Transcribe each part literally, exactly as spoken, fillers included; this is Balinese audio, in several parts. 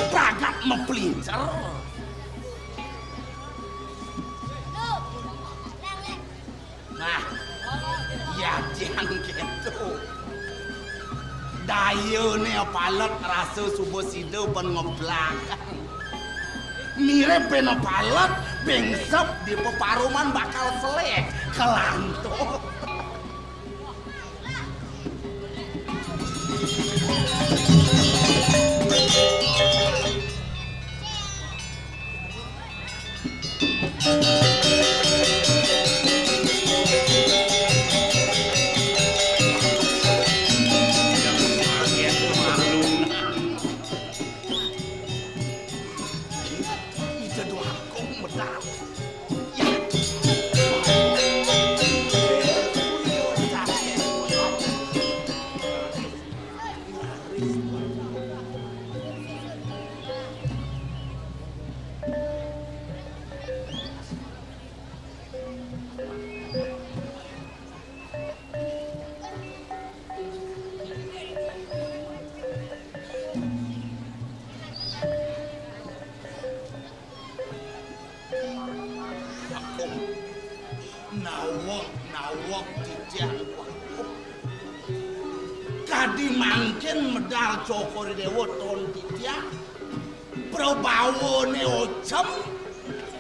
Pragat meplincer. Nah, ya jang gitu. Dayane palet rasa suba sida ben ngeblak. Mirip ben palet, bengsep di peparuman bakal selek, kelantuk. Ida Dwagung medal. Ya. Naweg, naweg titiang. Kadi mangkin medal Cokor Dewa ton titiang. Prabawane ocem,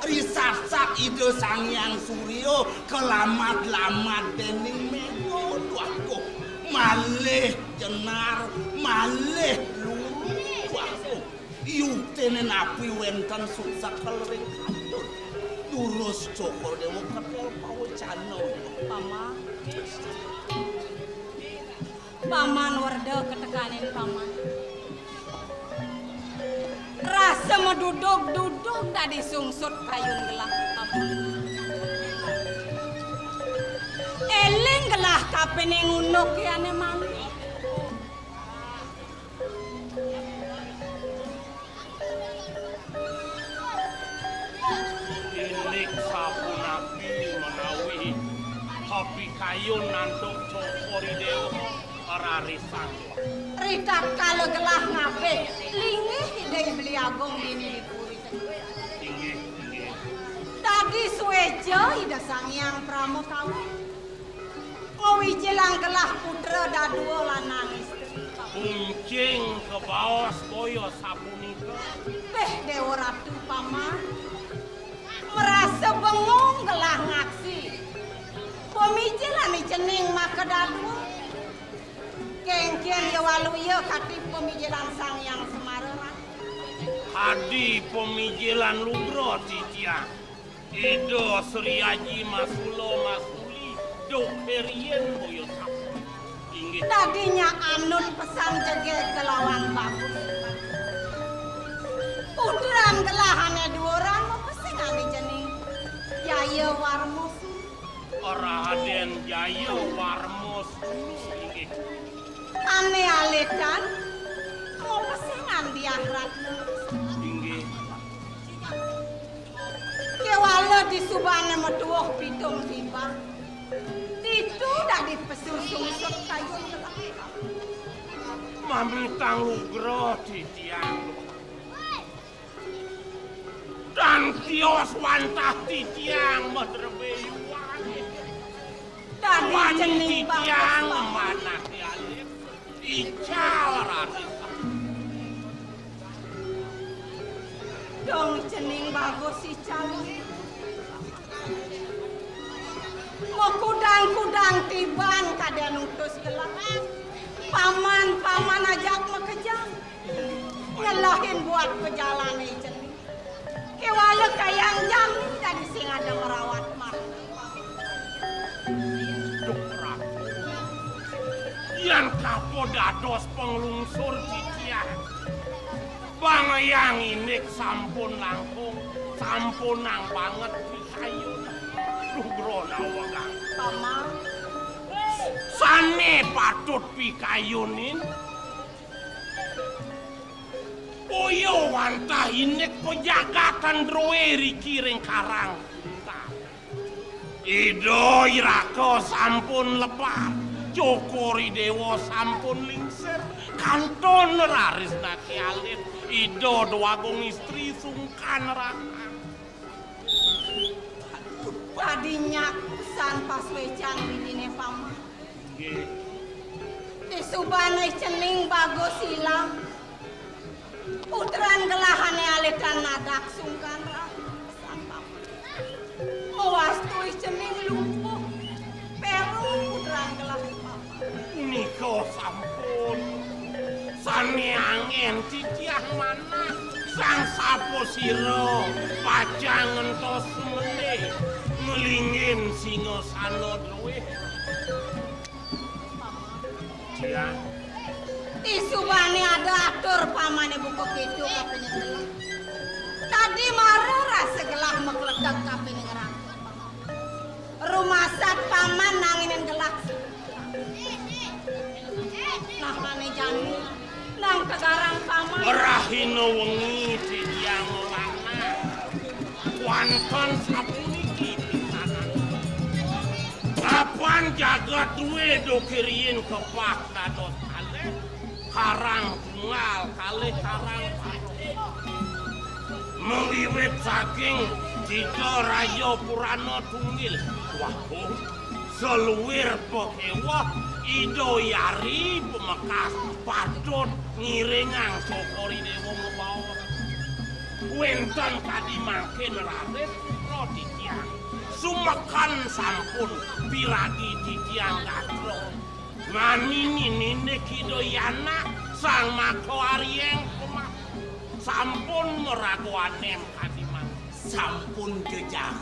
risatsat Ida Sang Hyang Surya kalamat-lamat dening mega. Waduh, malih jenar, malih luru. Waduh, yuktene napi wenten suksekel ring kantun. Durus Cokor Dewa ketel pawecana, Paman. Paman Werda ketekanin Paman. Rasa madudug-dudug dadi sungsut kayun gelah, Paman. Eling gelah kapining unduk yane manuk. Indik sapunapi menawi kapikayun antuk Cokor I Dewa rarisang. Ritatkala gelah ngabih linggih Ida I Beli Agung dini di puri. Inggih, inggih. Dadi sueca Ida Sang Hyang Pramakawi. Ngawijilang gelah putra dadua lanang istri. Kuncing kabaos kaya sapunika. Béh, Déwa Ratu Paman. Marasa bengong gelah ngaksi pamijilan cening makadadua. Kénkén ya waluya kati pamijilan Sang Hyang Semara, Ratu. Adi pamijilan lugra titiang. Ida Sri Aji Masula Masuli, duh riin boya sapunika. Inggih. Dadi nya anut pesan jegég kelawan bagus. Putran gelah ané duuran mapesing ané cening Jaya Warma Sulu. Radén Jaya Warma Sulu, inggih. Ané alitan mapesing Diah Ratna. Inggih. Kéwala disubané matuwuh pitung tiban. Ditu dadi pesu sungsut kayun gelah. Mamitang lugra titiang. Tan tios wantah titiang madrebé yuan. Dadi cening titiang manah. Bagus si calon. Makudang-kudang tiban kadén utus gelah. Paman, paman ajak makejang. Ngelahin buat pejalané cening. Kéwala kayang jani dadi sing ada merawat marga. Duh, Ratu. Yan kapo dados panglungsur titiang. Bang Hyang Indik sampun langkung, sampunang banget pikayun. Duh, Brana Wegang. Paman. Sané patut pikayunin. Boya wantah indik pejagatan drué riki ring Karang. Ida I Raka sampun lepat, Cokor I Déwa sampun lingsir, kantun raris naki alit, Ida Déwagung Istri sungkan rakan. Dadi nyak pisan pasuécan didiné, Paman. Nggih. Disubané cening bagus ilang. Putran gelahané alitan nadak sungkan rakan. Mawastu cening lumpuh. Peru putran gelah. Punika sampun. Sané anggén titiang manah. Sang sapasira pacang ngentos sumendé ngelinggin singasana drué. Tiang. Disubané ada atur pamané buka kéto kapining gelah. Dadi mara rasa gelah makletek kapining raga. Rumasat paman nanginin gelah. Nah, mané jani, nang tegarang paman. Rahina wengi titiang manah. Wantah sapuniki pisanan. Kapan jagat drué duké riin kepah dados kalih, karang tunggal kalih karang patok. Mawiwit saking Cita Raja Purana Tunggil. Wah, saluir pakéweh Ida Hyang Pamekas patut ngiringang Cokor I Déwa mabaos. Wénten kadi mangkin raris putra titiang. Sumeken sampun piragi titiang gatra. Nganini nindik Ida Hyang Sang Maka Aryeng Pamekas. Sampun maraga anem kadi mangkin. Sampun jejak.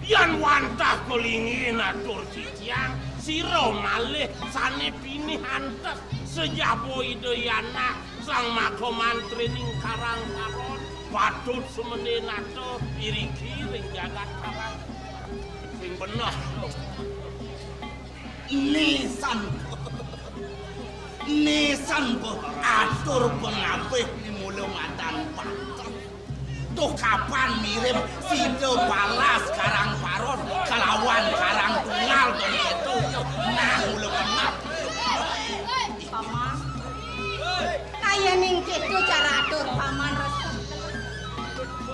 Yan wantah kalinggih atur titiang, sira malih sané pinih antes sajaba Ida Hyang Sang Maka Mantrining Karang Paron, patut sumendé nata iriki ring jagat Karang. Sing beneh. Nisan. Nisan, Bu, atur pangabih ni mula madan pantes. Tuh kapan mirip sida balas Karang Paron kalawan Karang Tunggal to kéto. Nah, mula kenap. Paman. Kaya ning kéto cara atur paman resep.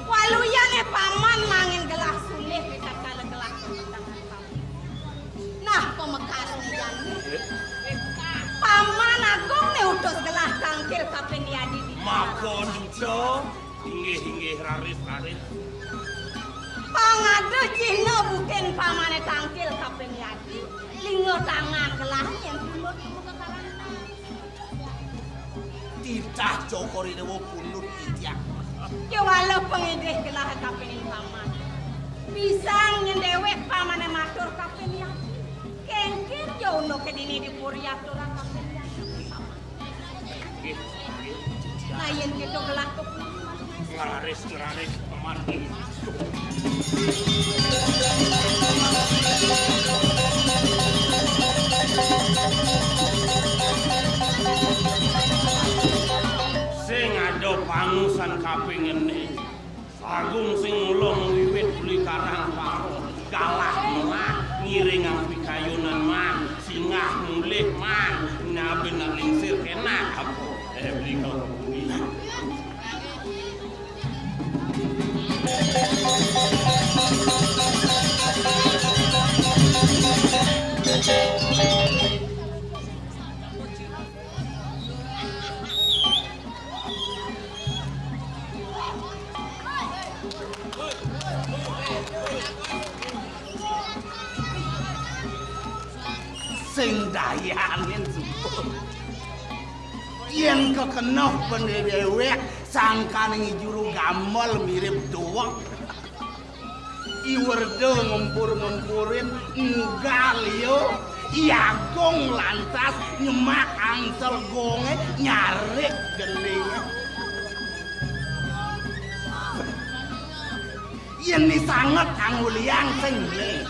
Waluyané paman mangin gelah sulih ritatkala gelah. Nah, pamekasné jani. Paman Agung né utus gelah tangkil kaping yadi di. Maka duta, inggih, inggih, raris, raris. Pangada cihna bukin pamané tangkil kaping yadi, linga tangan gelah nyén tunduk muka karana. Titah Cokor I Déwa pundut titiang. Kéwala pangidih gelah kapining paman. Pisang nyén déwék pamané matur kaping yadi. Kéngkén ja unduké dini di puri aturang kaping yadi. Nah, yén kéto gelah ka puri. Nglaris, nglaris, paman. Sing ada pangusan kaping enem. Agung sing mula wiwit uli Karang Paron. Galah mah, ngiringang pikayunan mah, singgah mulih mah, nabi nak lingsir kénak apa? Eh, beli kau. Ayanin suba. Yén kekeneh bén déwék sangkaning juru gambel mirip duweg. I Werda ngempur-ngempurin nggal ya, I Agung lantas nyemak angsel gongé nyarik gendingé. Yén ni sanget anguliang sing beling.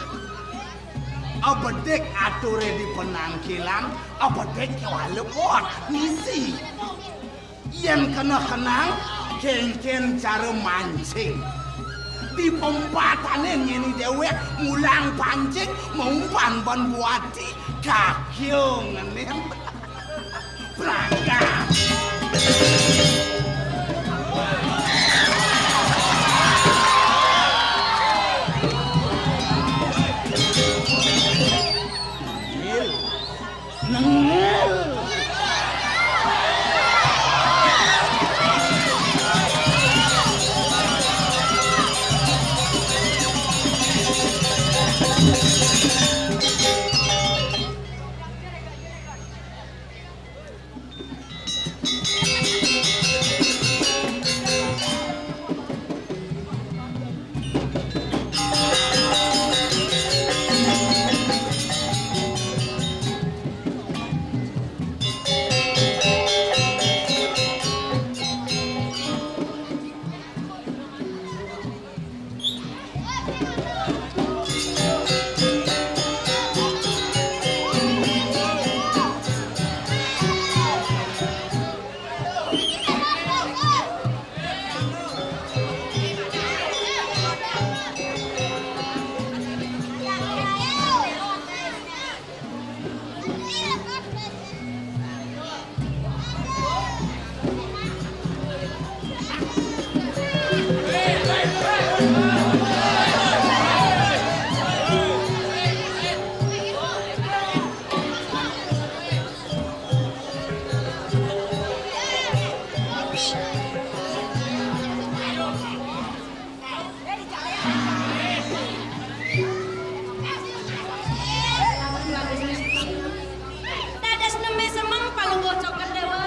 Abedik aturé di penangkilan, abedik kéwala pot misi. Yén kena kenang, kénkén cara mancing. Di pempatané ngéné déwék mulang pancing, maumpan ban buati, kakiung ngenim. Berangkat. Nengil. Dados nembé semeng Palungguh Cokor Déwa,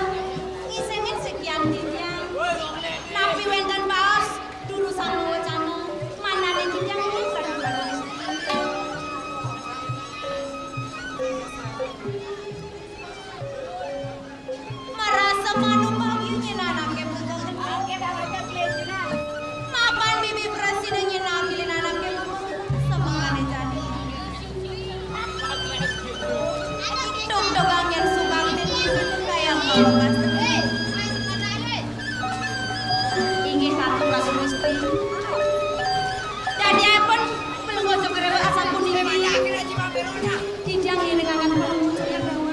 ngisingin sikian titiang. Napi wénten baos, durusang wacana, manawi titiang niki. Marasa manumpangi nyen anaké buka gending. Mapan bibi prasida nyen ngambilin anaké buka gending, semengane jani. Tugtugang nyen subaktin, kayang mawakasta. Inggih Ratu Prasida Istri. Dadiaipun Palungguh Cokor Déwa asapunika. Titiang ngiringaken Palungguh Cokor Déwa.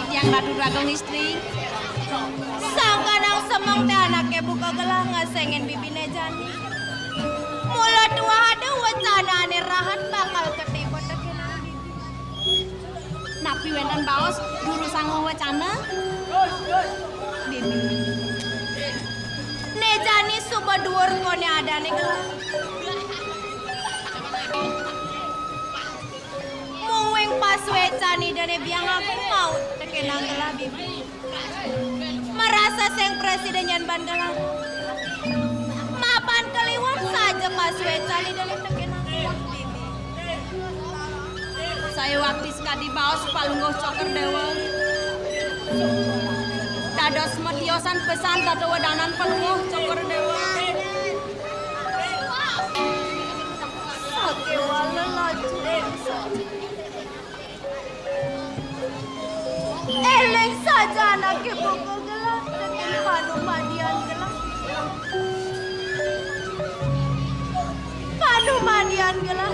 Titiang Ratu Agung Istri. Sangkanang semeng té anaké buka gelah ngesengin bibiné jani. Mula tuah ada wacana ané rahat bakal ketiba tekenan bibi. Napi wénten baos durusang wacana? Bibi. Né jani suba duur koné adané gelah. Mungguing pasuécan Idané Biang Agung maut tekenan gelah bibi. Marasa sing prasida nyen ban gelah. Mapan kaliwat saja pasuécan Idané tekenan gelah bibi. Saya wakti sekadi baos Palungguh Cokor Déwa. Dados matiosan pesan tata wedanan Palungguh Cokor Déwa. Sakéwala laju. Eling saja anaké buka gelah, tekan panumadian gelah. Panumadian gelah,